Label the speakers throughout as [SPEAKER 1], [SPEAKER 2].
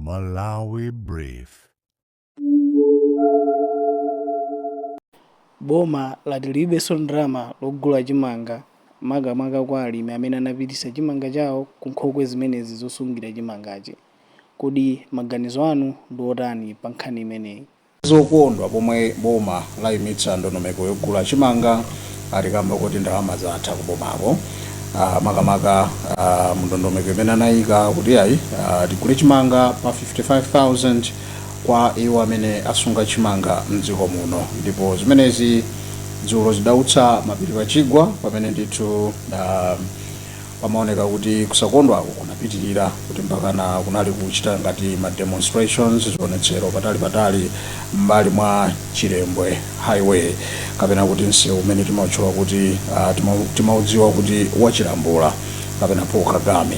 [SPEAKER 1] Malawi Brief.
[SPEAKER 2] Boma lati lilibenso ndalama logula chimanga makamaka kwa alimi amene anapititsa chimanga chawo ku nkhokwe zimenezi zosungira chimangachi. Kodi maganizo anu ndi otani pa nkhani imeneyi?
[SPEAKER 3] Zokondwa pomwe boma layimitsa ndondomeko yogula chimanga ati kamba kuti ndalama zatha kubomako, makamaka mndondomeko imene anayika kuti ayi, tigule chimanga pa 55,000 kwa iwo amene asunga chimanga mdziko muno. Ndipo zimenezi dzulo zidautsa mapiri pachigwa, pamene ndithu pamaoneka kuti kusakondwako kunapitirira, kuti mpakana kunali kuchita ngati ma demonstrations, zionetsero patali patali m'mbali mwa Chilembwe Highway, kapena kuti msewu umene timautchula kuti timaudziwa kuti wachilambula kapena Paul Kagame.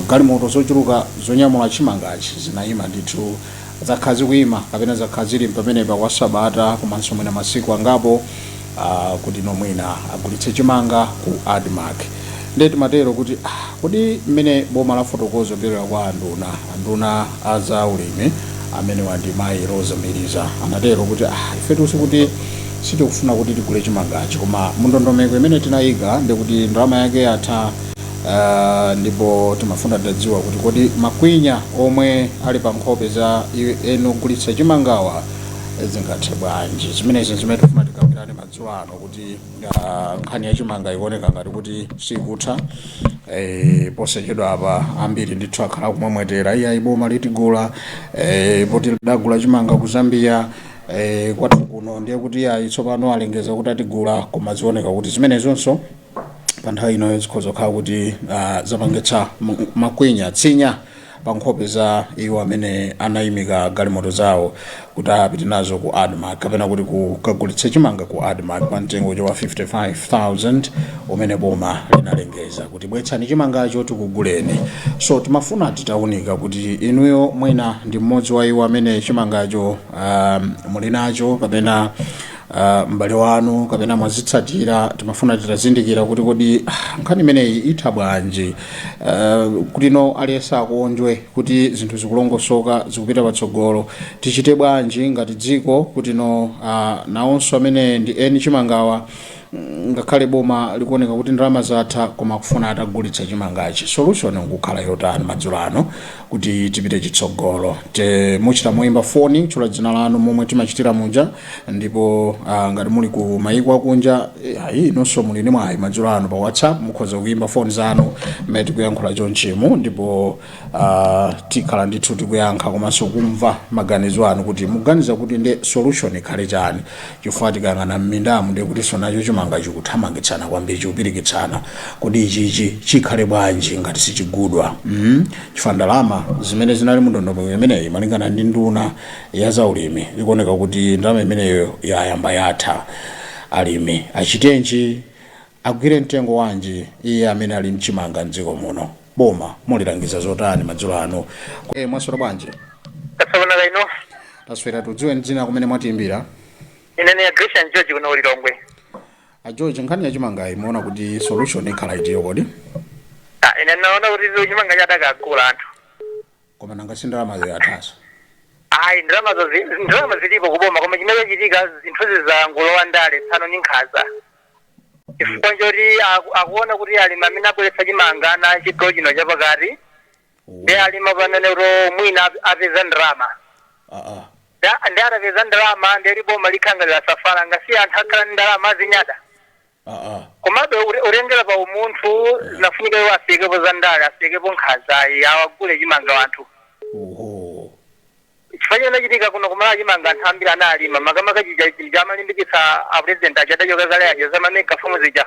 [SPEAKER 3] Galimoto zochuluka zonyamula chimangachi zinayima ndithu, zakhala zikuyima kapena zakhala zili pamenepa kwa sabata komanso mwina masiku angapo, kuti nomwina agulitse chimanga ku ADMARC. Ndiye timatero kuti kodi mmene boma lafotokoza kupitira kwa anduna aza ulimi amene wandi mayi Rosa Mbilizi, anatero kuti ifetu sikuti sitikufuna kuti tigule chimangachi, koma mundondomeko imene tinayika ndikuti ndalama yake yatha, ndipo timafuna tadziwa kuti kodi makwinya omwe ali pa nkhope za enu ogulitsa chimangawa zingathe bwanji. Zimenezi zimene tifuna tikambirane madzulo ano, kuti nkhani ya chimanga ikuoneka ngati kuti sikutha. Posachedwa apa ambiri ndithu akhala kumwemwetera, iyayi, boma litigula, poti lidagula chimanga ku Zambia, kwathu kuno ndiye kuti iyayi, tsopano alengeza kuti atigula. Koma zioneka kuti zimenezonso pa nthawi inoyo zikhoza kukhala kuti zapangitsa makwinya tsinya pa nkhope za iwo amene anayimika galimoto zawo kuti apite nazo ku ADMARC, kapena kuti kukagulitsa chimanga ku ADMARC pa mtengo wa 55,000 umene boma linalengeza kuti bwetsani chimangacho tikuguleni. So timafuna titaunika kuti inuyo mwina ndi mmodzi wa iwo amene chimangacho muli nacho, kapena m'bale wanu, kapena mwazitsatira. Timafuna titazindikira kuti kodi nkhani imeneyi itha bwanji, kuti no aliyense akondwe kuti zinthu zikulongosoka, zikupita patsogolo. Tichite bwanji ngati dziko kuti no nawonso amene ndi eni chimangawa, ngakhale boma likuoneka kuti ndalama zatha, koma kufuna atagulitsa chimangachi, solution nkukhala yotani madzulo ano kuti tipite chitsogolo? Te muchita moyimba foni, tchula dzina lanu momwe timachitira muja. Ndipo ngati muli ku mayiko akunja, ayi, inonso muli ndi mwayi madzulo ano, pa WhatsApp mukhoza kuyimba foni zanu mmene tikuyankhula chonchimu, ndipo tikhala ndithu tikuyankha komanso kumva maganizo anu kuti muganiza kuti ndi solution ikhale chani, chifukwa tikayang'ana m'mindamu ndiye kuti nacho chimanga chikuthamangitsana kwambiri, chikupirikitsana. Kodi ichichi chikhale bwanji ngati sichigudwa? Chifukwa ndalama zimene zinali mu ndondomeko imeneyi, malingana ndi nduna ya zaulimi, ikuoneka kuti ndalama imeneyo yayamba yatha. Alimi achitenji? Agwire mtengo wanji iye amene ali mchimanga mdziko muno? Boma mulilangiza zotani madzulo ano? Mwaswera bwanji?
[SPEAKER 4] Taswera ino.
[SPEAKER 3] Taswera. Tudziwe dzina, kumene mwatiimbira?
[SPEAKER 4] Ine ni Christian George kuno Lilongwe.
[SPEAKER 3] A George, nkhani ya chimangayi muona kuti solution ikhala itiyo kodi?
[SPEAKER 4] Ah, ine naona kuti chimanga chadakagula anthu.
[SPEAKER 3] Koma nanga si ndalama yathaso?
[SPEAKER 4] Ayi, ndalama zilipo kuboma, koma chimene chachitika, zinthuzi zangulowa ndale tsano ni nkhaza, chifukwa choti akuona kuti alimi amene abweretsa chimanga na chigawo chino chapakati ndi alima pamene kuti mwina apeza ndalama. Ndi atapeza ndalama, ndi boma likhangalira safala ngasi anthu akhala ndi ndalama azinyada. Komabe ulengera pa umunthu, zinafunika iwo asiyikepo za ndale, asiyikepo nkhaza, awagule chimanga wanthu. Chifukwa chimene chitika kuno kumala, chimanga anthu ambiri analima, makamaka chija chija amalimbikitsa a president aja adachoka kale aja, za ma mega farm zija.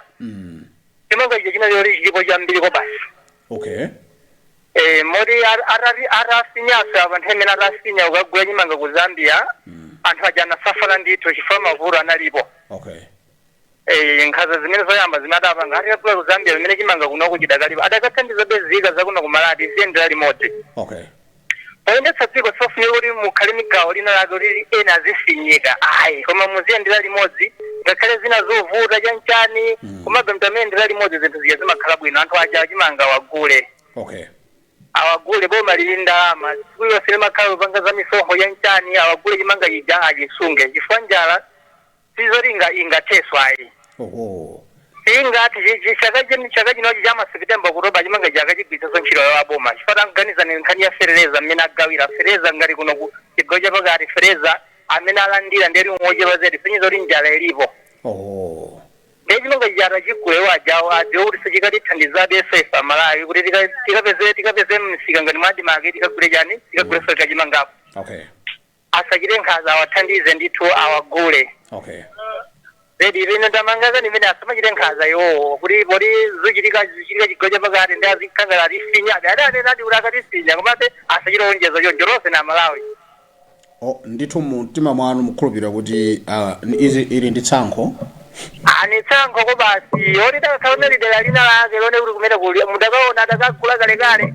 [SPEAKER 4] Chimanga chija chinali chilipo chambiriko basi. Moti atafinyasa anthu amene atafinya kukagula chimanga ku Zambia, anthu aja anasafara ndithu chifukwa mavuto analipo. Nkhaza zimene zoyamba zimene adapanga atagula ku Zambia, pamene chimanga kunoku chidakalipo, adakathandiza bezika zakuno kumalati ziyendera limodzi. Poyendetsa dziko sipafunika kuti mukhale migawo lina lake kuti ena azifinyika, ayi, koma muziyendera limodzi ngakhale zina zovuta chanchani. Komabe mtamuyendera limodzi, zinthu zija zimakhala bwino. Anthu aja achimanga wagule. Awagule, boma lili ndalama, tsiku lilonse limakhala lupanga za misonkho ya nchani. Awagule chimanga chija, achisunge, chifukwa njala sizoti ingatheswa ayi. Ingati chaka chinochi chama September, October, chimanga chakachigwiritsanso ntchito ya boma, chifukwa tanganizani nkhani ya fereleza mmene agawira fereza. Ngati kuno ku chigawo chapakati, fereza amene alandira nderi mochepa zedi, sinyiza kuti njala ilipo. Ndiye chimanga chijata chigule wajawo, adziwe kuti sichikatithandizabe sefa Malawi kuti tikapeze msika ngati mwa ADMARC, tikagule chani, tikagule soka chimangapo. Asachite nkhanza, awathandize ndithu, awagule. Zedi, ine ndamangaka nimene asamachite nkhanza iwowo, kuti poti zichitika chigawo chapakati ndi azikhangala atifinyabe, ati kuti akatifinya, komabe asachite onjezo choncho lonse na Malawi.
[SPEAKER 3] Oh, ndithu mumtima mwanu mukhulupirira kuti izi ili ndi tsankho?
[SPEAKER 4] Ani tsankho ko basi, oti takakhala dera lina lake lone kuti kumene kuli mudakaona adakagula kalekale.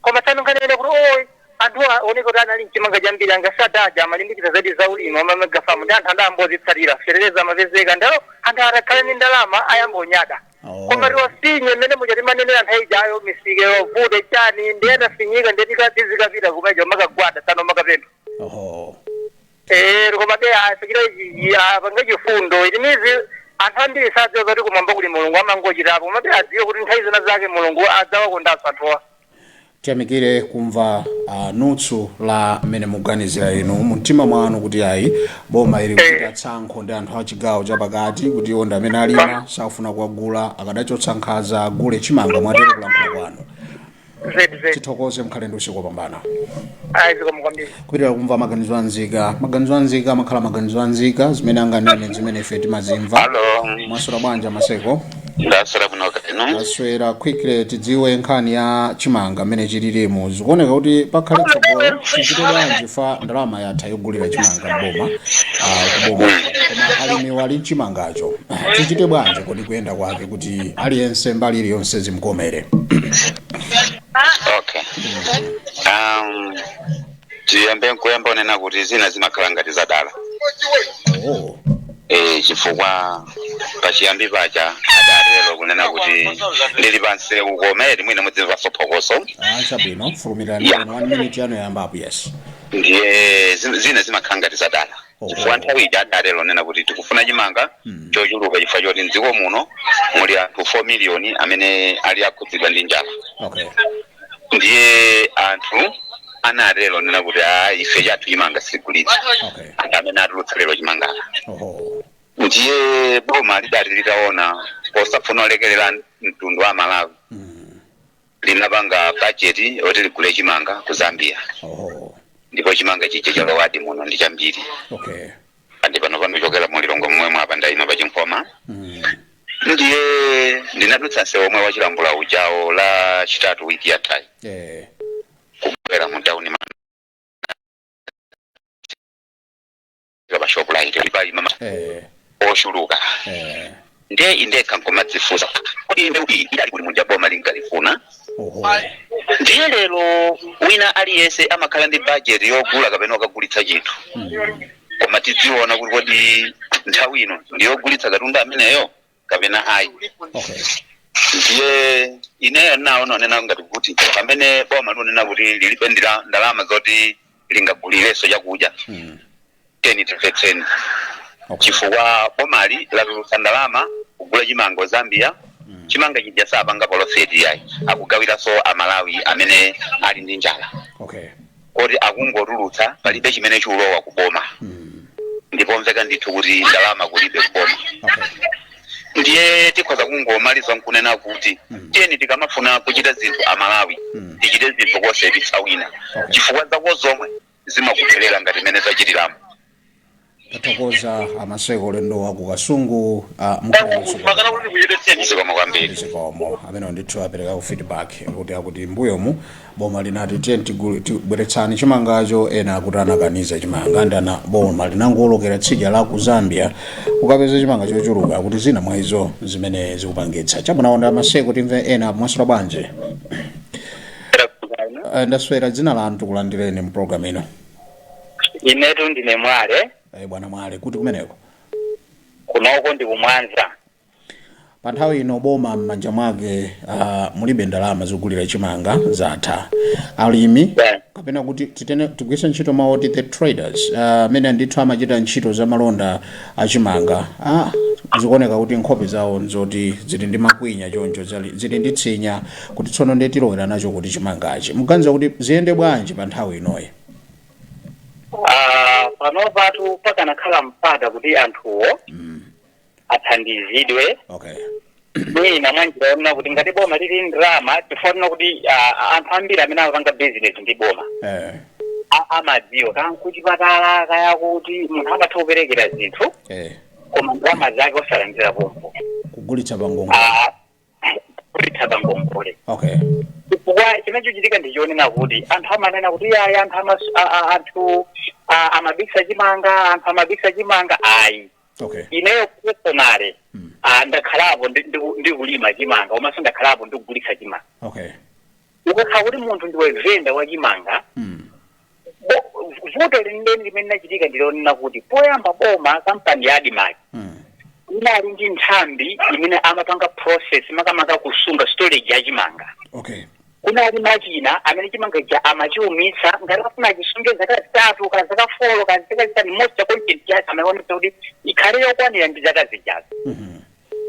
[SPEAKER 4] Koma tsano nkhani kuti oyi anthu aoneka kuti anali mchimanga chambiri, angasadaja amalimbikitsa zedi za ulimi wa ma mega farm, ndi anthu andambozitsatira, fereleza amapezeka ndalo, anthu atakhala ndi ndalama ayamba onyada. Koma tiwafinye mmene muja timanenera nthawi ijayo, misike yovute chani, ndiye tafinyika, ndiye tizikapita kumeja makagwada tsano makapempha. Eh, koma be asachita apange chifundo. Itimizi anthu ambiri sadziwa zoti kumwamba kuli Mulungu, amangochitapo, koma be adziwe kuti nthawi zina zake Mulungu adzawakondanso anthuwa.
[SPEAKER 3] Tiyamikire kumva nutsu la mmene mukuganizira inu mumtima mwanu kuti ayi, boma ili kuchita tsankho ndi anthu a chigawo chapakati, kuti iwo ndi amene alima, safuna kuwagula, akadachotsa nkhanza agule chimanga. Mwatero kulankhula kwanu.
[SPEAKER 4] Zedi zedi.
[SPEAKER 3] Tithokoze, mukhale ndi usiku wopambana.
[SPEAKER 4] Ayi, zikomo kwambiri.
[SPEAKER 3] Kupitira kumva maganizo anzika, maganizo anzika amakhala maganizo anzika, zimene anganene, zimene ife timazimva.
[SPEAKER 5] Halo.
[SPEAKER 3] Mwaswera bwanji, Maseko?
[SPEAKER 5] Ndaswera kuno kenu.
[SPEAKER 3] Aswera. Quickly, tidziwe nkhani ya chimanga mmene chililimu. Zikuoneka kuti pakhale tsogolo, tichite bwanji fa ndalama yatha yogulira chimanga mboma, kuboma, koma alimi wali mchimangacho? Tichite bwanji kodi kuyenda kwake kuti aliyense mbali iliyonse zimkomere?
[SPEAKER 5] Okay. Tiyambe nkuyamba onena kuti zina zimakhala ngati zadala. Chifukwa pachiyambi pacha adatero kunena kuti ndili pansewu, komeri mwina mudzimvanso phokoso.
[SPEAKER 3] Ah, chabwino, fulumirani. One minute yanu yayambapo, yes.
[SPEAKER 5] Ndiye zina zimakhala ngati zadala, chifukwa nthawi ija adatero nena kuti tikufuna chimanga chochuluka, chifukwa choti mdziko muno muli anthu 4 miliyoni amene ali akhudzidwa ndi njala. Ndiye anthu anatero nena kuti a ife chathu chimanga sitigulitsa, anthu amene atulutsa lero chimangala. Ndiye boma lidati litaona posafuna olekerera mtundu wa Malawi, linapanga bajeti yoti ligule chimanga ku Zambia. Ndipo chimanga chija chalowadi muno ndi chambiri. Andi pano panochokera mulilongo momwemo, apa ndayima pachinkhoma. Ndiye ndinadutsa msewu omwe wachilambula ujawo la chitatu wiki yathayi, kubwera mu town ma pa Shoprite pali mama ochuluka. Ndiye indekha nkumadzifunsa kuti mbewu iyi idali kuti muja boma linkalifuna? Ndiye lero wina aliyense amakhala ndi budget yogula kapena okagulitsa chinthu, koma tidziona kuti kodi nthawi ino ndiyogulitsa katundu ameneyo kapena ayi? Ndiye ineyo naona onena ngati kuti pamene boma lunena kuti lilibe ndalama zoti lingagulirenso chakudya, teni timvetseni, chifukwa bomali latulutsa ndalama kugula chimanga ku Zambia. Chimanga chija sapanga profit yayi, akugawiranso Amalawi amene ali ndi njala. Koti akungotulutsa, palibe chimene chikulowa kuboma. Ndipo mveka ndithu kuti ndalama kulibe kuboma. Ndiye tikhoza kungomaliza nkunena kuti tiyeni tikamafuna kuchita zinthu Amalawi, tichite zinthu kosepitsa wina, chifukwa zako zomwe zimakubwerera ngati mmene zachitiramo.
[SPEAKER 3] Tathokoza, Amaseko, ulendo wa ku Kasungu. Mukhale ndi usiku wabwino.
[SPEAKER 5] Zikomo kwambiri.
[SPEAKER 3] Zikomo. Amene ndithu apereka ku feedback kuti akuti mbuyomu boma linati tiye tibweretsani chimangacho, ena akuti anakaniza chimanga, ndana boma linangowolokera tsidya la ku Zambia ukapeza chimanga chochuluka, kuti zina mwa izo zimene zikupangitsa. Chabwino, Amaseko, timve ena. Mwaswera bwanji? Ndaswera. Dzina lanu, tikulandireni mu program ino.
[SPEAKER 6] Inetu ndine Mwale.
[SPEAKER 3] Bwana Mwale, kuti kumeneko?
[SPEAKER 6] Kunoko ndi kumwanza.
[SPEAKER 3] Pa nthawi ino boma m'manja mwake mulibe ndalama zogulira chimanga, zatha. Alimi kapena kuti titene tigwiritse ntchito mawu oti the traders amene ndithu amachita ntchito za malonda achimanga, zikuoneka kuti nkhope zawo nzoti zili ndi makwinya choncho, zili ndi tsinya kuti tsono ndiye tilowera nacho kuti chimangachi. Muganiza kuti ziyende bwanji pa nthawi inoyi?
[SPEAKER 6] Panopatu pakanakhala mpata kuti anthuwo athandizidwe mwina mwanjira yonena kuti ngati boma lili ndalama, chifukwa kuti anthu ambiri amene amapanga business ndi boma amadziwa kaya kuchipatala, kaya kuti munthu amatha kuperekera zinthu koma ndalama zake osalandira pompo.
[SPEAKER 3] Kugulitsa pa ngongole.
[SPEAKER 6] Kugulitsa pa ngongole. Chifukwa chimene chochitika ndi chonena kuti anthu amanena kuti yayi, anthu amabisa chimanga, anthu amabisa chimanga. Ayi. Ineyo personally ndakhalapo ndikulima chimanga komanso ndakhalapo ndikugulitsa chimanga. Ukakhala kuti munthu ndiwe venda wa chimanga, vuto lenileni limene lachitika ndilonena kuti poyamba boma, kampani ya ADMARC inali ndi nthambi imene amapanga process, makamaka kusunga storage ya chimanga. Kunali machina amene chimanga cha amachiumitsa, ngati afuna chisunge zaka 3 kana zaka 4 kana zaka 5, moisture content yake amaonetsa kuti ikhale yokwanira ndi zaka zijazo.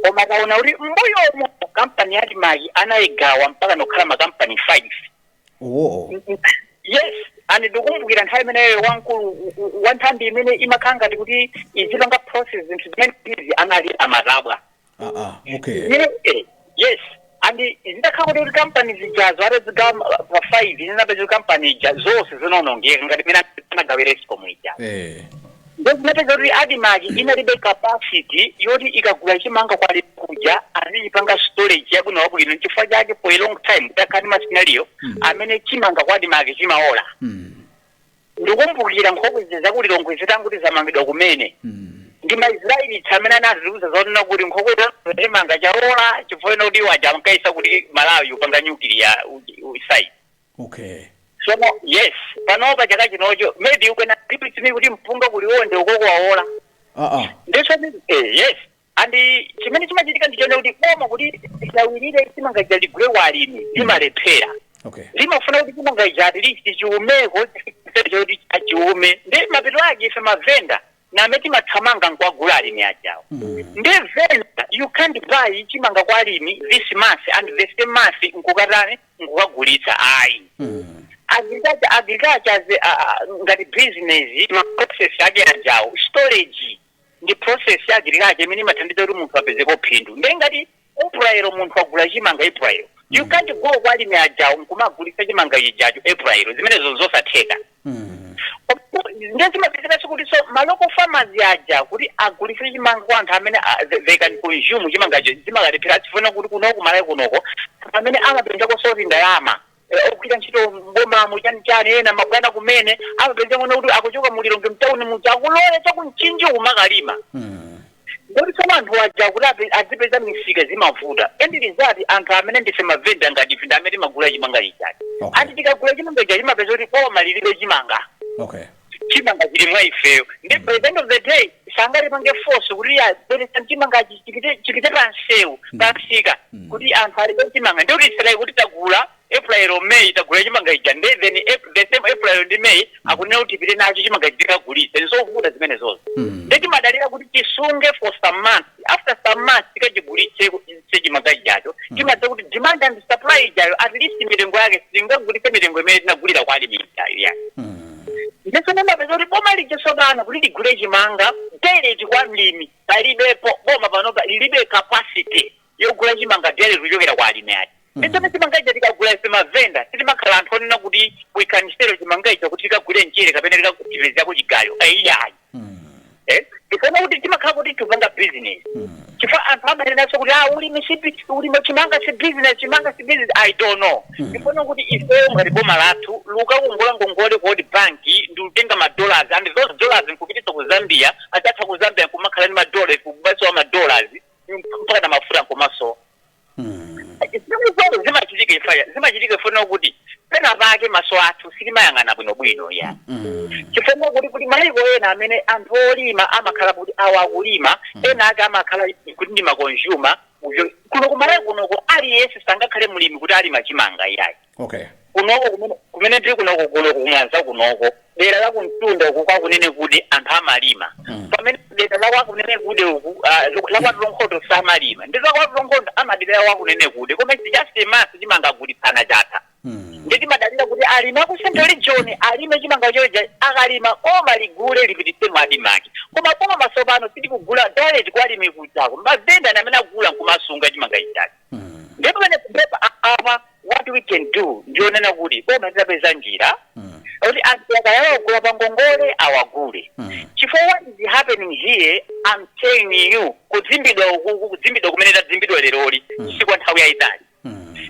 [SPEAKER 6] Koma taona kuti mbuyomo kampani ya ADMARC anayigawa mpaka nokhala makampani 5. Yes, and ndikumbukira nthawi imeneyo wamkulu wa nthambi imene imakhala ngati kuti izipanga process zinthu zimene izi anali amatabwa.
[SPEAKER 3] Ah, ah, okay.
[SPEAKER 6] Yes, and zidakhala kuti kampani zijazo atazigawa pa 5, zinapeza kampani ija zonse zinaonongeka ngati imene anagawira ESCOM ija. Ndozimapeza kuti ADMARC inalibe capacity yoti ikagula chimanga kwa kuja aziyipanga storage yabwino wabwino. Chifukwa chake for a long time takhala ndi ma scenario amene chimanga kwa ADMARC chimaola. Ndikumbukira nkhokwe zakulilongwe zitanguti zamangidwa kumene, ndi maisraeli amene anaziuza zonena kuti nkhokwe chimanga chaola, chifukwa kuti waja ankaisa kuti Malawi upanga nuclear site. Sono yes, panopa chaka chinocho maybe ukena tipitsimi kuti mpunga kuliwonde ukoko waola. Ndiso yes, and chimene chimachitika ndichone kuti boma kuti lawirire chimanga chaligule walimi limalephera. Limafuna kuti chimanga icha at least chiumeko choti achiume, ndi mapeto ake ife mavenda name timathamanga nkuwagula alimi ajawo. Ndi venda, you can't buy chimanga kwa alimi this month and the same month nkukatani, nkukagulitsa, ayi. Agriculture as ngati business, ma process ake ajawo, storage ndi process ya agriculture imene imathandiza kuti munthu apezeko phindu. Ndi ngati April munthu agula chimanga April, you can't go kwa alimi ajawo nkumagulitsa chimanga chijacho April, zimenezo zosatheka. Ndezimapezekaso kuti so ma local farmers aja kuti agulitse chimanga kwa anthu amene they can consume chimangacho zimakalephera, chifuna kuti kunoko Malawi kunoko amene amapezako soti ndalama ogwira ntchito mbomamo chani chani, ena mabwana kumene amapeza kuona kuti akuchoka mulilonge mtawuni muja akuloya chakumchinji kumakalima. Ngoti tsono anthu aja kuti azipeza misika zimavuta. End result, anthu amene ndife mavenda ngati ife ndi amene timagula chimanga chichachi. Ati tikagula chimanga icha chimapeza kuti boma lilibe chimanga. Chimanga chili mwa ifeyo, ndi by the end of the day sangatipange force kuti yabweretsa chimanga chipite pansewu, pamsika, kuti anthu alibe chimanga. Ndi kuti it's like kuti tagula April, May, tagula chimanga ija, ndi then the same April ndi May akunena kuti tipite nacho chimanga tikagulitse. Nzovuta zimene zozo. Ndi timadalira kuti tisunge for some months, after some months tikachigulitse chimanga ijacho, timadza kuti demand and supply ijayo at least mitengo yake sitingagulitse mitengo imene tinagulira kwa alimi ijayo ya. Ndiso mumapeza kuti boma lija tsopano kuti ligule chimanga direct kwa mlimi palibepo. Boma panopa lilibe capacity yogula chimanga direct kuchokera kwa alimi aja. Ndiso chimanga ija tikagula ife mavenda sitimakhala anthu onena kuti we can sell chimanga icho kuti tikagule mchere kapena tikapezako chigayo, ayiyayi. Tifuna kuti timakhala kuti tipanga business, chifukwa anthu amanenanso kuti ulimi si ulimi, chimanga si business, chimanga si business. I don't know. Tifuna kuti ifeyo ngati boma lathu lukakongola ngongole ku World Bank ndi kutenga ma dollars, and those dollars nkupititsa ku Zambia, adzatha ku Zambia nkumakhala ndi ma dollars, kubasowa ma dollars mpaka na mafuta nkumasowa. Zimene zimachitika ifaya zimachitika ifuna kuti pena pake maso athu sitimayang'ana bwinobwino ya. Chifukwa kuti maiko ena amene anthu olima amakhala kuti awo akulima, ena ake amakhala kuti ndi ma consumer. Kuno kumalawi kunoko aliyense sangakhale mulimi kuti alima chimanga iyayi. Kunoko kumene tili kunoko, kunoko kumwanza kunoko, dera la kumtunda uku kwakunene kuti anthu amalima, pamene dera la kwakunene kude uku, la kwatulonkhonto samalima, ndi la kwatulonkhonto amadera kwakunene kude, koma it's just a mass chimanga agulitsana chatha. Ndi timadalira kuti alimi aku Central Region alime chimanga choja, akalima koma ligule lipititse mu ADMARC. Koma boma tsopano sitikugula direct kwa alimi kuchako, mavenda ndi amene akugula nkumasunga chimanga ichacho. Ndipo pamene apa what we can do ndionena kuti boma litapeza njira kuti anthu akayawagula pa ngongole awagule, chifukwa what is happening here, I'm telling you, kudzimbidwa ukuku, kudzimbidwa kumene tadzimbidwa leroli si kwa nthawi yayitali,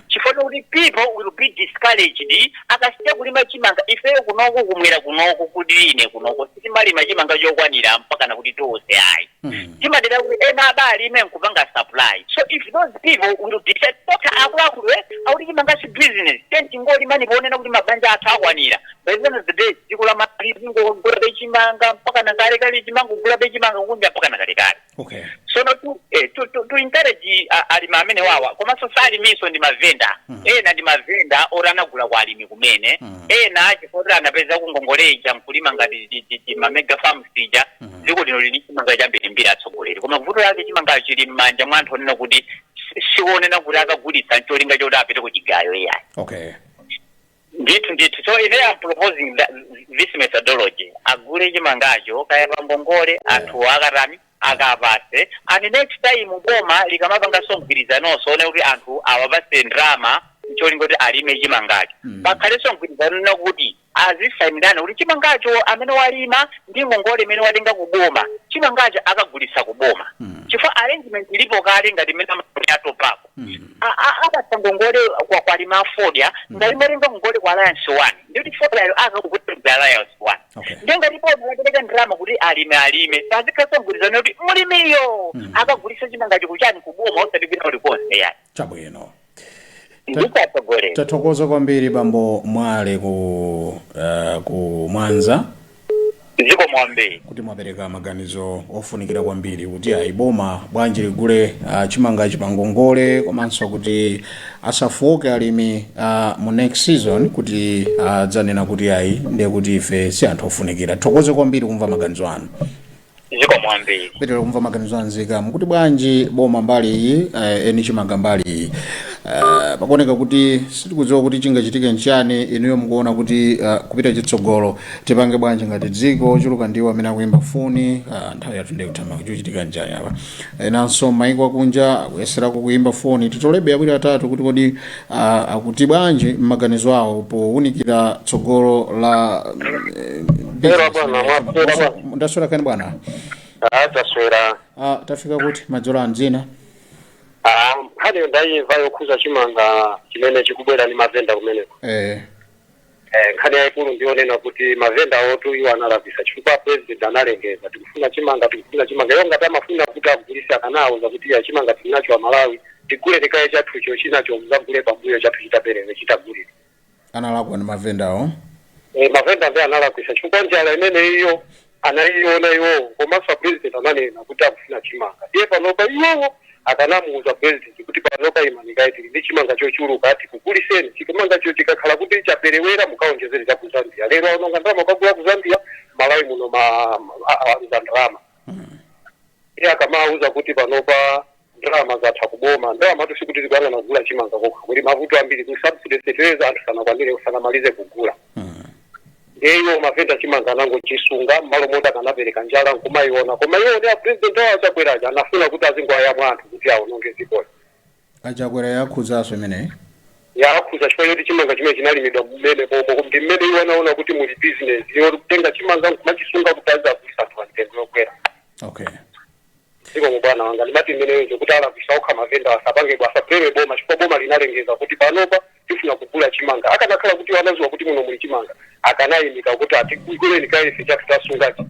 [SPEAKER 6] chifukwa kuti people will be discouraged akasiya kulima chimanga. Ifeyo kunoko kumwera kunoko kuti ine kunoko sitimalima chimanga chokwanira mpaka nakuti tonse ayi. Timadera kuti ena abalime nkupanga supply. So if those people will decide okay, akuluakulu akuti chimanga si business, then tingolima nipoonena kuti mabanja athu akwanira. By the end of the day dziko la lizingogula chimanga mpaka nakalekale, chimanga kugula chimanga kunja mpaka nakalekale. So no to encourage alimi amene wawa, komanso salimiso ndi mavenda. Ena ndi mavenda oti anagula kwa alimi kumene. Ena chifukwa anapeza kungongoleja nkulima ngati ma mega farms ija. Dziko lino lili chimanga chambirimbiri, atsogoleri, koma vuto lake chimanga chili m'manja mwa anthu onena kuti sionena kuti akagulitsa ncholinga choti apite ku chigayo iyayi. Ndithu ndithu. So ine am proposing that, this methodology, agule chimangacho kaya pangongole, anthu akatani, akapase, and next time boma likamapanganso mgwirizanonso one kuti anthu awapase ndalama ncholinga kuti alime chimangacho, pakhalenso mgwirizano kuti azisayinirana kuti chimangacho amene walima ndi ngongole imene watenga kuboma, chimangacho akagulitsa kuboma, chifukwa arrangement ilipo kale ngati imene amati atopako. Apatsa ngongole kwa kwalima fodya, ngati matenga ngongole kwa Alliance One, ndikuti fodyayo akakugulitsa Alliance One. Ndiye ngati boma lapereka ndalama kuti alime alime, pazikhalenso mgwirizano kuti mulimiyo akagulitsa chimangacho kuchani, kuboma, osati kwina kulikonse yani.
[SPEAKER 3] Chabwino.
[SPEAKER 6] Ndikatogolera.
[SPEAKER 3] Tathokoza kwambiri, bambo Mwale ku Mwanza.
[SPEAKER 6] Zikomo kwambiri.
[SPEAKER 3] Kuti mwapereka maganizo ofunikira kwambiri kuti ayi, boma bwanji ligule chimangachi pangongole, komanso kuti asafoke alimi mu next season kuti adzanena kuti ayi, ndiye kuti ife si anthu ofunikira. Thokoze kwambiri kumva maganizo anu.
[SPEAKER 6] Zikomo kwambiri.
[SPEAKER 3] Pitira kumva maganizo anzika mukuti bwanji boma mbali iyi, eni chimanga mbali iyi, pakuoneka kuti sitikudziwa kuti chingachitike nchani. Inuyo mukuona kuti kupita chitsogolo tipange bwanji ngati dziko? Chuluka ndiwo amene akuyimba foni. Nthawi yathu ndiye kuthamanga. Chikuchitika nchani apa? Enanso maiko akunja akuyeserako kuyimba foni. Titolebe awiri atatu kuti kodi akuti bwanji m'maganizo awo powunikira tsogolo la
[SPEAKER 7] Bwera bwana, mwaswera bwana.
[SPEAKER 3] Ndaswera kani bwana?
[SPEAKER 7] Ah, taswera.
[SPEAKER 3] Tafika kuti madzulo anzina?
[SPEAKER 7] Ah, nkhani ndayimva yokhuza chimanga chimene chikubwera ndi mavenda kumeneko. Nkhani yayikulu ndionena kuti mavenda otu iwo analakwisa, chifukwa president analengeza tikufuna chimanga, tikufuna chimanga. Iwo ngati amafuna kuti agulise akanawuza kuti ya chimanga tinacho Amalawi, tigule tikaye chathucho, chinacho muzagule pambuyo chathu chitaperewe chitagulire.
[SPEAKER 3] Analakwa ndi mavendawo.
[SPEAKER 7] Mavenda ndi analakwisa, chifukwa njala imene iyo anayiona iwowo, komanso president ananena kuti akufuna chimanga. Ndiye panopa iwowo akanamuuza president kuti panopa imanikayi, tili ndi chimanga chochuluka, tikuguliseni chimangacho, chikakhala kuti chaperewera mukaonjezere cha ku Zambia. Lero aononga ndalama kagula ku Zambia, Malawi muno aluza ndalama. Iye akamauza kuti panopa ndalama zatha kuboma, ndalama tu sikuti tikuyang'ana kugula chimanga kokha, kuti mavuto ambiri ku subsidy fertilizer anthu sanakwanire, sanamalize kugula. Ndiye iwo mavenda chimanga anangochisunga mmalo moti akanapereka, njala nkumayiona. Koma iwo ndi a president awo achakweraja anafuna kuti azingoyamwa anthu kuti aononge dzikoli.
[SPEAKER 3] Achakwera yakhudzaso imeneyi?
[SPEAKER 7] Yakhudza, chifukwa choti chimanga chimene chinalimidwa mmene momo ndi mmene iwo anaona kuti muli business iwo kutenga chimanga nkumachisunga kuti azagulisa anthu pa mtengo yokwera. Zikomo bwana wanga. Ndimati imeneyo kuti alakwisa okha mavenda, asapange asapewe boma, chifukwa boma linalengeza kuti panopa tifuna kugula chimanga. Akanakhala kuti wanaziwa kuti muno muli chimanga, akanayimika kuti atiguleni kaye chathu tasungachi,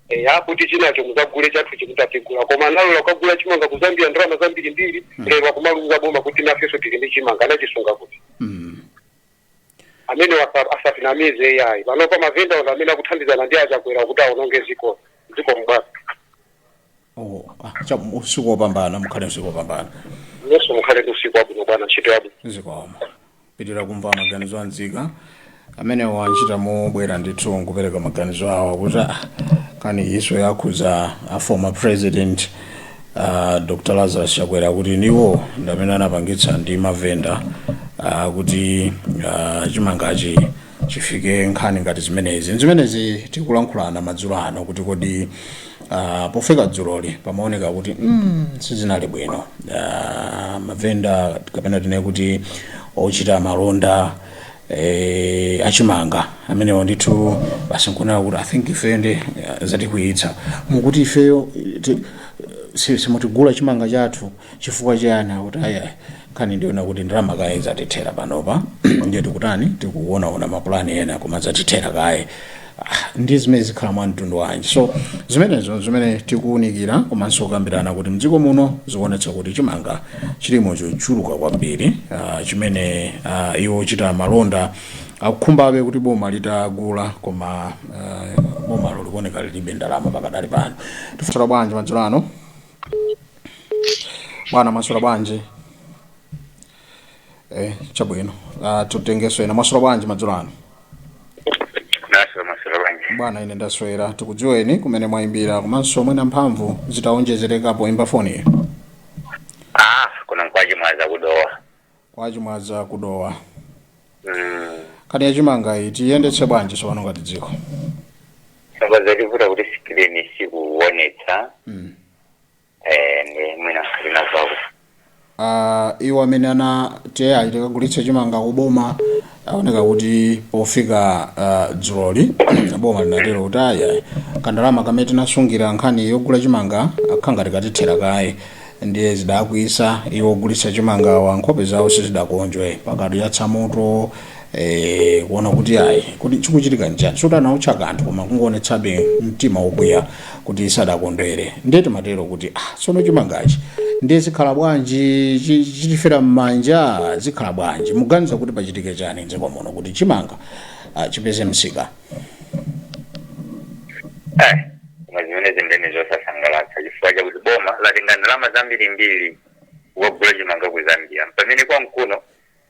[SPEAKER 7] eya, kuti chinacho muzagule chathu chikuti atigula. Koma analola kukagula chimanga ku Zambia ndalama zambirimbiri. Lero akumaluza boma kuti nafenso tili ndi chimanga, anachisunga kuti amene asatinamize iyayi. Panopa mavenda amene akuthandizana ndi achakwera kuti aononge ziko. Zikomo bwana.
[SPEAKER 3] Oh, ah, usiku wopambana, mukhale usiku wopambana.
[SPEAKER 7] Nonso mukhale ndi usiku wabwino bwana, ntchito yabwino.
[SPEAKER 3] Zikomo. Pitira kumva maganizo anzika amene wanchita mobwera ndithu nkupereka maganizo awo kuti kani iso yakhuza a former president Dr Lazarus Chakwera, kuti niwo ndamene anapangitsa ndi mavenda kuti chimangachi chifike nkhani ngati zimenezi. Zimenezi tikulankhulana madzulo ano kuti kodi pofika dzuloli pamaoneka kuti sizinali bwino, mavenda kapena tine kuti ochita malonda achimanga amenewo ndithu basi nkunena kuti I think ifeyo ndi zatikwiyitsa, mukuti ifeyo simutigula chimanga chathu chifukwa chiyani? Akuti aya, nkhani ndiona kuti ndalama kaye zatithera panopa, ndiye tikutani, tikuonaona mapulani ena, koma zatithera kaye. Ndi zimene zikhala mwa mtundu wanji? So zimenezo zimene tikuwunikira komanso kukambirana kuti mdziko muno zikuonetsa kuti chimanga chilimo chochuluka kwambiri, chimene iwo ochita malonda akukhumbabe kuti boma litagula, koma bomalo likuoneka lilibe ndalama pakadali pano. Tifusira bwanji madzulo ano bwana? Masula bwanji? Chabwino, tutengeso ena. Masula bwanji madzulo ano?
[SPEAKER 5] Naswera, maswera bwanji?
[SPEAKER 3] Bwana, ine ndaswera. Tikudziweni, kumene mwayimbira, komanso mwina mphamvu zitawonjezerekapo imba foni.
[SPEAKER 5] Ah, kuno nkwachimwaza kudowa.
[SPEAKER 3] Kwachimwaza kudowa. Nkhani yachimanga iyi tiyendetse bwanji tsopano ngati dziko?
[SPEAKER 5] Samba zativuta kuti screen sikuonetsa. Ndi mwina linavako.
[SPEAKER 3] Iwo amene ana tiye tikagulitse chimanga kuboma aoneka kuti pofika dzuloli boma linatero kuti aya, kandalama kamene tinasungira nkhani yogula chimanga akhanga tikatithera kaye. Ndiye zidakwisa iwo ogulitsa chimangawa, nkhope zawo sizidakonjwe, pakati yatsa moto, kuona kuti ayi, kuti chikuchitika nchani? Sutanawutcha kanthu, koma kungoonetsabe mtima wokwiya kuti sadakondwere. Ndiye timatero kuti tsono chimangachi ndiye zikhala bwanji? Chitifera m'manja? Zikhala bwanji? Muganiza kuti pachitike chani mdziko muno kuti chimanga chipeze msika?
[SPEAKER 5] Koma zimene zindeni zosasangalatsa, chifukwa chakuti boma latenga ndalama zambirimbiri kukagula chimanga ku Zambia, pamene kwankuno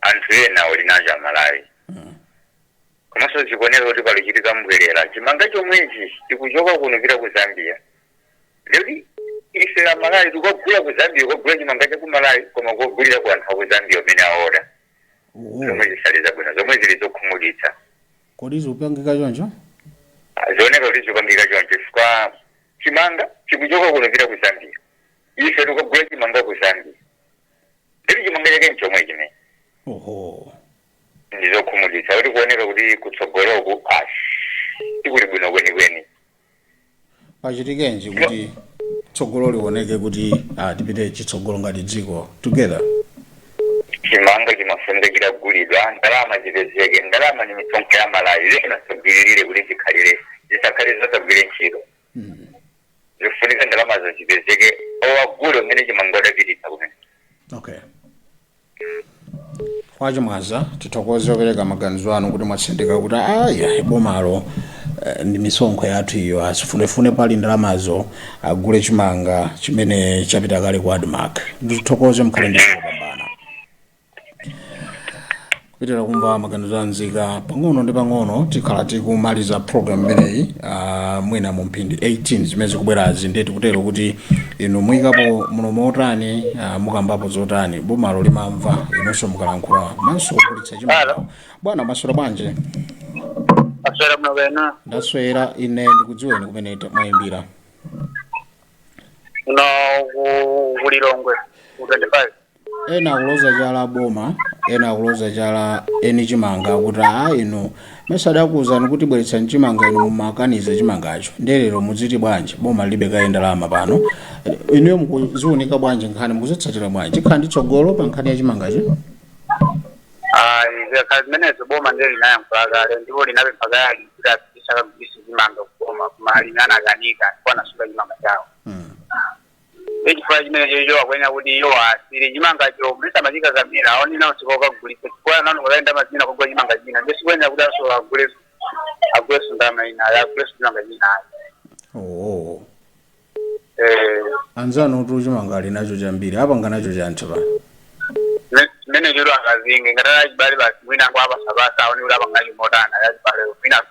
[SPEAKER 5] anthu ena ali nacho Amalawi. Komanso zikuoneka kuti palichitika mbwerera. Chimanga chomwechi chikuchoka kuno pita ku Zambia, lero ife Amalawi tikagula ku Zambia, kukagula chimanga cha ku Malawi, koma kukagulira ku anthu aku Zambia amene aoda. Zomwe zisali zabwino, zomwe zili zokhumudwitsa.
[SPEAKER 3] Kodi zikupangika choncho?
[SPEAKER 5] Zioneka kuti zikupangika choncho, chifukwa chimanga chikuchoka kuno pita ku Zambia, ife tikagula chimanga ku Zambia, ndiri chimanga chake nchomwe chimene. Ndizokhumudwitsa kuti kuoneka kuti kutsogoloku sikuli bwino kwenikweni.
[SPEAKER 3] Pachitikenji kuti tsogolo lioneke kuti tipite chitsogolo ngati dziko together?
[SPEAKER 5] Chimanga chimafunika chitagulidwa, ndalama zipezeke. Ndalama ni misonkho ya Malawi, lena sagwiririre kuti zikhalire, zisakhale zosagwire ntchito. Zifunika ndalamazo zipezeke, owagule umene chimanga udapititsa kumene.
[SPEAKER 3] Okay, kwachimwaza tithokoze opereka maganizo anu kuti mwatsindika kuti aya, bomalo ndi misonkho yathu iyo, asifunefune pali ndalamazo agule chimanga chimene chapita kale ku ADMARC. Ndithokoze, mkhale ndi kupambana. Kupitira kumva maganizo anzika pang'ono ndi pang'ono, tikhala tikumaliza program imeneyi mwina mu mphindi 18 zimene zikubwerazi. Ndiye tikutero kuti inu muyikapo mulomo otani, mukambapo zotani? Bomalo limamva inunso mukalankhula komanso kugulitsa chimanga? Bwana, maswera bwanji?
[SPEAKER 4] Aswera muno wena?
[SPEAKER 3] Ndaswera ine. Ndikudziweni, kumene mwayimbira?
[SPEAKER 4] Kuno kulilongwe ku 25.
[SPEAKER 3] Ena akuloza chala boma, ena akuloza chala eni chimanga kuti a inu mesadakuwuzani kuti bweretsani chimanga, inu mumakaniza chimangacho, ndiye lero mudziti bwanji boma lilibe kaye ndalama pano? Inuyo mukuziunika bwanji nkhani, mukuzitsatira bwanji? Chikhala ndi tsogolo pa nkhani ya chimangachi?
[SPEAKER 4] Zikakhala zimenezo, boma ndiye linayankhula kale ndipo linapempha kale alimi kuti apitise akagulitse chimanga kuboma, koma alimi anakanika ndipo anasunga chimanga chawo. Ndi chifukwa chimene chocho akuyenera kuti iwo asire chimangacho mulisamachikakamira, aonena usiku okagulitsa, chifukwa nanu kakaenda mazina kugula chimanga china, ndiye sikuyenera kuti aso aguleso ndalama ina, aguleso chimanga china ayi.
[SPEAKER 3] Anzanu tu chimanga ali nacho chambiri, apanga nacho chanthu pa.
[SPEAKER 6] Mene chero akazinge ngati achibale basi mwina angu apasapasa aone kuti apanga chimotana achibale mwina.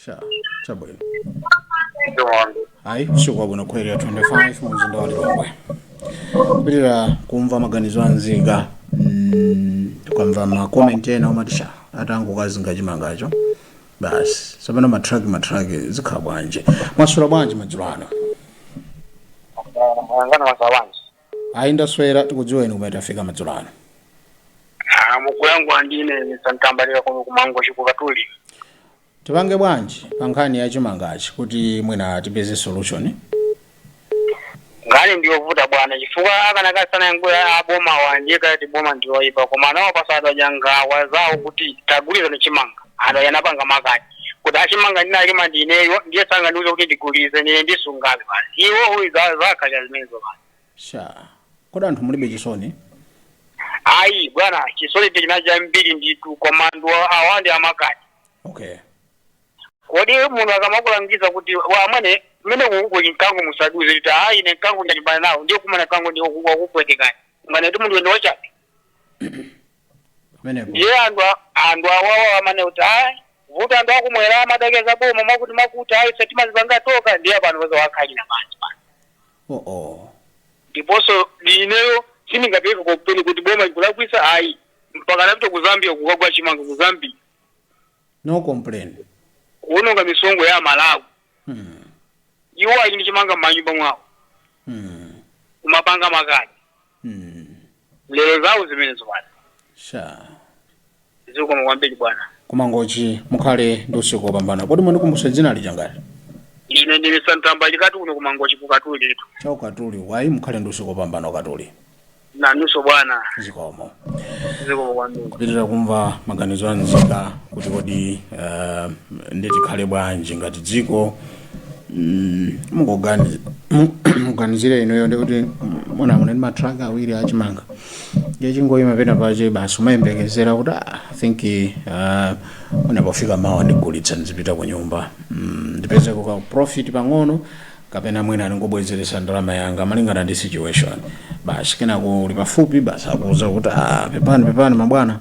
[SPEAKER 3] Sha, chabwino.
[SPEAKER 6] Chimondo.
[SPEAKER 3] Ayi, usiku wabwino. Ku Area 25 mu mzinda wa Lilongwe. Kupitira kumva maganizo anzika, tukamva ma comment ena omati sha, atangokazinga chimangacho basi, tsopano matraki zikhala bwanji? Mwaswera bwanji madzulo ano?
[SPEAKER 6] Angana masawanji.
[SPEAKER 3] Ayi, ndaswera. Tikudziweni, kumene tafika madzulo ano?
[SPEAKER 6] Mukuyangu andine santambalira kuno kumango chikukatuli.
[SPEAKER 3] Tipange bwanji pa nkhani ya chimangachi kuti mwina tipeze solution?
[SPEAKER 6] Nkhani ndiyovuta bwana, chifukwa akanakasana yanguya aboma wanje kati boma ndiyoipa, koma anawapasa anthu aja ngawa zawo kuti tagulizani chimanga. Anthu aja anapanga makani kuti achimanga ndinalima ndineyo, ndiye sangandiuze kuti ndigulize, ndine ndisungabe basi. Iwo uyu zakhalira zimenezo basi.
[SPEAKER 3] Sha, kodi anthu mulibe chisoni?
[SPEAKER 6] Ayi bwana, chisoni china chambiri nditu, koma anthu awa ndi amakani. Kodi munthu akamakulangiza kuti amwene mmene kuli mkango musaduze, kuti ayi, ine mkango ndalimbana nawo, ndiye kumana mkango ndiwo wakupwetekani, ngati munthu wene wachabe.
[SPEAKER 3] Pamenepo.
[SPEAKER 6] Ndiye anthu awawa amane kuti ayi, vuto anthu akumwera amadakeza boma mwakuti mwakuti ayi, setimazipanga toka, ndiye pano peza wakhalira manje pano.
[SPEAKER 3] Oh oh.
[SPEAKER 6] Ndiponso ineyo sindingapereka kompeni kuti boma likulakwisa, ayi, mpaka napita ku Zambia kukagwa chimanga ku Zambia.
[SPEAKER 3] No complain.
[SPEAKER 6] Kuononga misongo ya Malawi. Iwo ali ndi chimanga m'manyumba mwawo, kumapanga makani. Lero zawo zimenezo pano.
[SPEAKER 3] Sha.
[SPEAKER 6] Zikoma kwambiri bwana.
[SPEAKER 3] Kumangochi, mukhale ndi usiku wopambana. Kodi mundikumbutsa dzina lija ngati?
[SPEAKER 6] Ine ndine Santamba likati kuno kumangochi kukatuli litu.
[SPEAKER 3] Chaukatuli wayi, mukhale ndi usiku wopambana ukatuli.
[SPEAKER 6] Nanunso bwana.
[SPEAKER 3] Zikomo.
[SPEAKER 6] Zikoma kwambiri.
[SPEAKER 3] Kupitirira kumva maganizo a nzika kuti kodi nditikhale bwanji ngati dziko. Muganizire inuyo ndikuti muna mune ndi matraka awiri achimanga, ndiye chingoyima pena pache basi, umayembekezera kuti ah, I think mwina pofika mawa ndigulitsa, ndizipita ku nyumba, ndipezeko ka profit pang'ono, kapena mwina ndingobwezeresa ndalama yanga malingana ndi situation basi. Kenako uli pafupi basi, akuuza kuti ah, pepani pepani mabwana,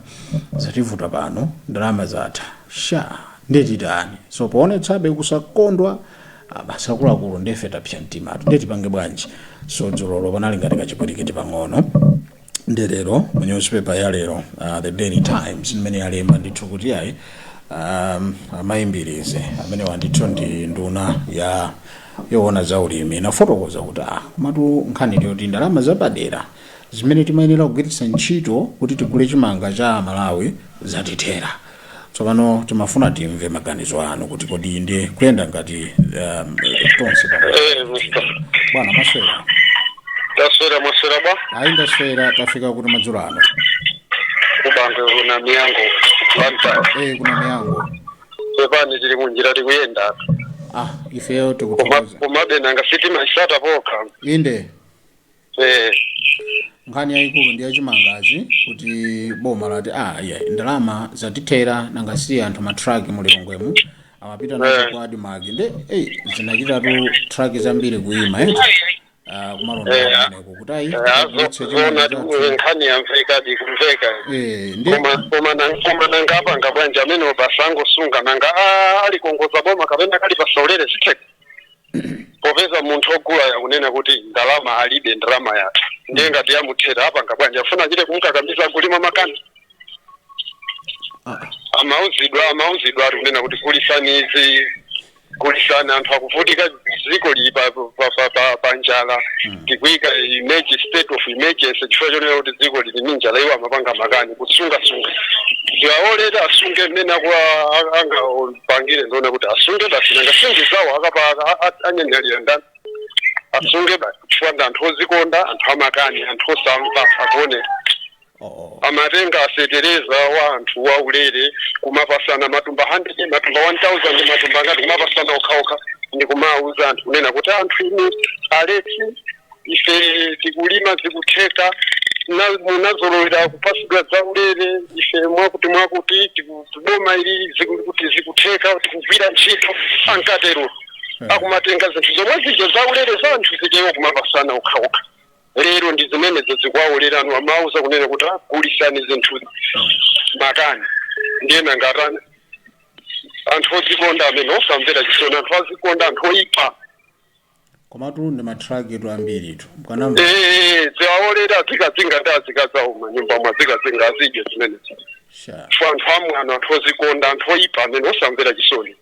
[SPEAKER 3] zativuta pano, ndalama zatha. Sha, ndetitani? So poonetsabe kusakondwa, ah, basi akuluakulu ndefe tapsa mtimatu, ndetipange bwanji? So dzulolo panali ngati kachipwirikiti pang'ono. Ndelero mu newspaper ya lero, The Daily Times, imene yalemba ndithu kuti ayi, amayimbirize amenewa ndithu ndi nduna ya yoona za ulimi, inafotokoza kuti ah, komatu nkhani ndiyoti ndalama zapadera zimene timayenera kugwiritsa ntchito kuti tigule chimanga cha Malawi zatithera. Tsopano timafuna timve maganizo anu kuti kodi ndi kuyenda ngati tonse pamodzi. Bwana, maswera?
[SPEAKER 7] Taswera, mwaswera bwa?
[SPEAKER 3] Ayi, ndaswera. Tafika kuti madzulo ano?
[SPEAKER 7] Kubangwe kuna miyango, Blantyre.
[SPEAKER 3] Eh, kuna miyango.
[SPEAKER 7] Pepani, tili munjira tikuyenda.
[SPEAKER 3] Ah, ifeyo tikuthokoza.
[SPEAKER 7] Komabe nanga sitima isata pokha.
[SPEAKER 3] Inde.
[SPEAKER 7] Eh.
[SPEAKER 3] Nkhani yayikulu ndi yachimangachi, kuti boma lati ah, yeah, ndalama zatithera, nangasiya anthu matraki mulilongwemu amapita nazo
[SPEAKER 7] Eh.
[SPEAKER 3] ku ADMARC, nde hey, zinachitatu traki zambiri kuyima eh? Kumalonda kumeneko kuti ayi, tigulitse chimanga
[SPEAKER 7] Zona
[SPEAKER 3] chathu.
[SPEAKER 7] Nkhani yamveka, dikumveka.
[SPEAKER 3] Eh, ndi
[SPEAKER 7] Koma nanga apanga bwanji amene basangosunga? Nanga alikongoza boma kapena kali pasaulere zitheka, popeza munthu ogula yakunena kuti ndalama alibe, ndalama yatha. Ndiye ngati yamuthera apanga bwanji? Afuna achite kumukakamiza kulima makani?
[SPEAKER 3] Ah,
[SPEAKER 7] Amauzidwa ari kunena kuti gulisani izi, gulisani, anthu akuvutika, dziko lili pa njala, tikuyika state of emergency chifukwa chonena kuti dziko lili ndi njala. Iwo amapanga makani kusungasunga, ziwaolera asunge mmene angapangire. Ndione kuti asunge basi, nanga singi zawo akapa anyanyalira ndani? Asunge basi, chifukwa ndi anthu ozikonda, anthu amakani, anthu osamva akuoneka.
[SPEAKER 3] Oh, oh.
[SPEAKER 7] Amatenga asetereza wa anthu wa ulere kumapasana matumba 100, matumba 1000, matumba ngati kumapasana okhaokha, ndi kumawuza anthu kunena kuti anthu inu alesi, ife tikulima zikutheka, munazolowera kupasidwa zaulere, ife mwakuti mwakuti boma ili zikuti zikutheka, tikugwira ntchito, ankatero. Akumatenga zinthu zomwe zija zaulere za anthu zichewo kumapasana okhaokha. Lero ndi zimenezo zikuwaulera anu, amauza kunena kuti agulisani zinthu makani, ndiye nangatani? Anthu odzikonda amene osamvera chisoni, anthu azikonda, anthu oyipa.
[SPEAKER 3] Komatu ndi matraki ambiritu mkanamva.
[SPEAKER 7] Ee, ziwaolera, azikazinga ndi azikazawo manyumba mwa, azikazinga, azidye zimenezi.
[SPEAKER 3] Sha.
[SPEAKER 7] Chifukwa anthu amwano, anthu ozikonda, anthu oyipa amene osamvera chisoni.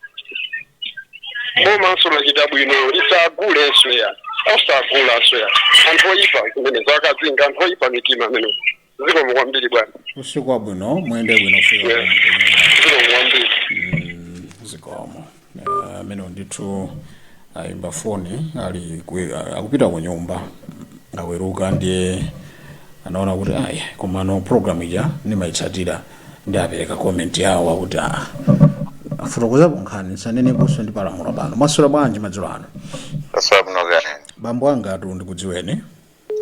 [SPEAKER 7] Bomanso lachita bwino, lisagulenso ya, osagulanso ya, anthu oyipa zimenezo, akazinga, anthu oyipa mitima amene. Zikomo kwambiri, bwana.
[SPEAKER 3] Usiku wabwino, muyende bwino kufika ku
[SPEAKER 7] Zikomo kwambiri.
[SPEAKER 3] Zikomo. Amene ndithu ayimba foni ali akupita ku nyumba, aweruka, ndiye anaona kuti ayi, komano program ija nimayitsatira, ndi apereka comment yawo akuti a afotokozapo nkhani, nsaneneponso ndi palamula pano. Mwaswera bwanji madzulo ano?
[SPEAKER 5] Taswera bwino kani.
[SPEAKER 3] Bambo anga atu, ndikudziweni.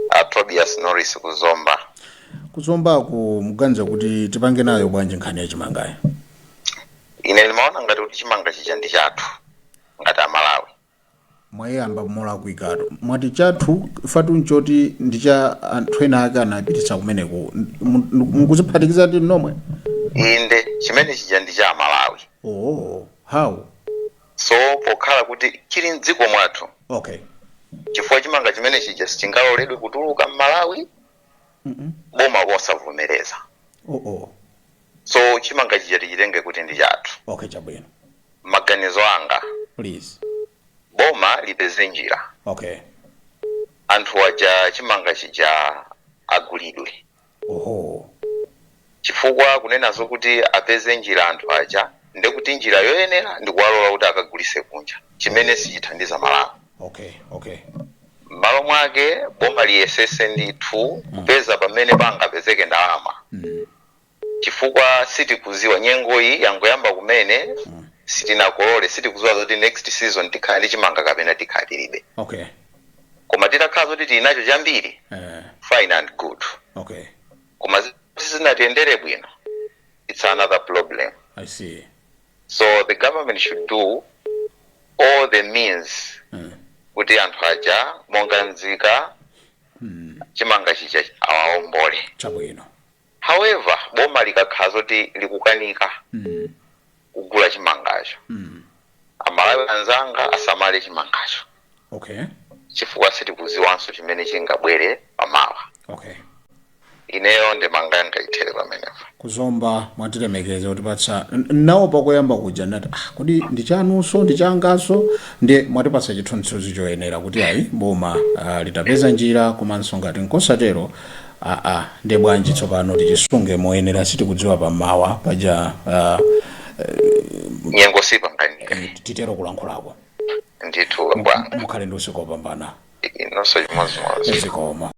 [SPEAKER 5] A Tobias Norris, kuZomba.
[SPEAKER 3] KuZombaku, muganiza kuti tipange nayo bwanji nkhani yachimangayo?
[SPEAKER 5] Ine ndimaona ngati kuti chimanga chija ndi chathu ngati Amalawi.
[SPEAKER 3] Mwayamba molakwikatu, mwati chathu, fatu nchoti ndi cha anthu ena ake anapititsa kumeneko. Mukuziphatikiza ndi nomwe.
[SPEAKER 5] Inde, chimene chija ndi cha Amalawi.
[SPEAKER 3] Oh, how?
[SPEAKER 5] So pokhala kuti chili mdziko mwathu, chifukwa chimanga chimene chija sichingaloledwe kutuluka m'Malawi boma kosavomereza.
[SPEAKER 3] Oh.
[SPEAKER 5] So chimanga chija tichitenge kuti ndi chathu.
[SPEAKER 3] Okay, chabwino.
[SPEAKER 5] Maganizo anga,
[SPEAKER 3] Please.
[SPEAKER 5] boma lipeze njira, anthu aja chimanga chija agulidwe. Chifukwa kunena zokuti apeze njira anthu aja, ndekuti njira yoyenera ndikuwalola kuti akagulise kunja, chimene sichithandiza Malawi. M'malo mwake boma liyesese ndithu kupeza pamene pangapezeke ndalama, chifukwa sitikuziwa, nyengo iyi yangoyamba kumene, sitinakolole, sitikuziwa zoti next season tikhala ndi chimanga kapena tikhala tilibe. Koma titakhala zoti tili nacho chambiri, fine and good. Koma sizinatiyendere bwino, it's another problem.
[SPEAKER 3] I see.
[SPEAKER 5] So the government should do all the means kuti anthu aja monga nzika chimanga chija awaombole. However, boma likakhala zoti likukanika kugula chimangacho, Amalawi anzanga asamale chimangacho, chifukwa sitikuziwanso chimene chingabwere pamawa. Ineyo ndemanga yanga ithere pamenepo.
[SPEAKER 3] KuZomba, mwatilemekeza kutipatsa nawo. Pakoyamba kuja ndati, ah, kodi ndi chanunso, ndi changanso? Ndiye mwatipatsa chithunzithunzi choyenera kuti ayi, boma litapeza njira, komanso ngati nkosatero, aa, ndiye bwanji tsopano tichisunge moyenera? Sitikudziwa pamawa paja.
[SPEAKER 5] Nyengo sipanganika.
[SPEAKER 3] Titero kulankhulako.
[SPEAKER 5] Ndithu, bwana.
[SPEAKER 3] Mukhale ndi usiku wopambana.
[SPEAKER 5] Inonso chimodzimodzi.
[SPEAKER 3] Zikomo.